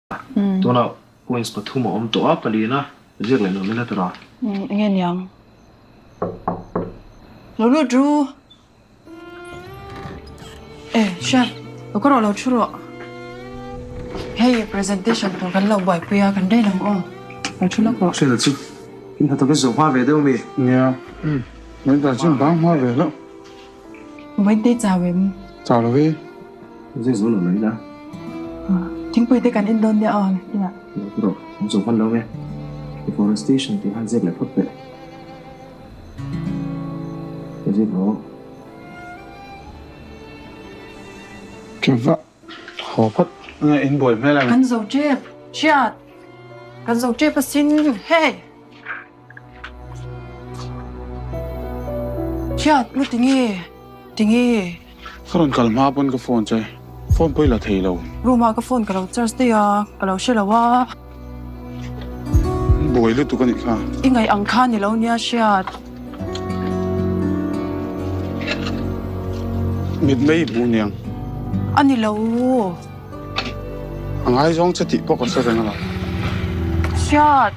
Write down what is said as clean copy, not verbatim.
Tunah points pathum a awm tawh a, palina ziak leh nuam ila tura. Enge niang? Lo lut ru. E, Shan, lo ka rawh lo thu rawh. Hei presentation tur kan lo buaipui a, kan rei lang aw. Lo thu lawk rawh. Hriat chu, in hnathawk i zawh hma ve deuh mi? Nia, min dan chu bang hma ve hlauh. Vawiin chau em? Chau lo e. Zing zo lo mai la. Thingpui te kan en dawn nia aw nia. Lo rawh, an zo hman lo nge. Deforestation tih khan zek leh phawt teh. Ka zek rawh. Chuvah haw phawt nge in buai hmel ang. Kan zo tep, hriat. Kan zo tep asin, hey. Hriat lu tinge tinge. Ka rawn kal hma pawn ka phone che phone pawh i la thei lo. Room ah ka phone ka lo charge daih a ka lo hre lo a. Buai lutuk a nih kha. I ngaih ang kha ni lo nia Hriat. Mit mei i hmuh niang. A ni lo. A ngaizawng che tih pawh ka hre reng a lo. Hriat.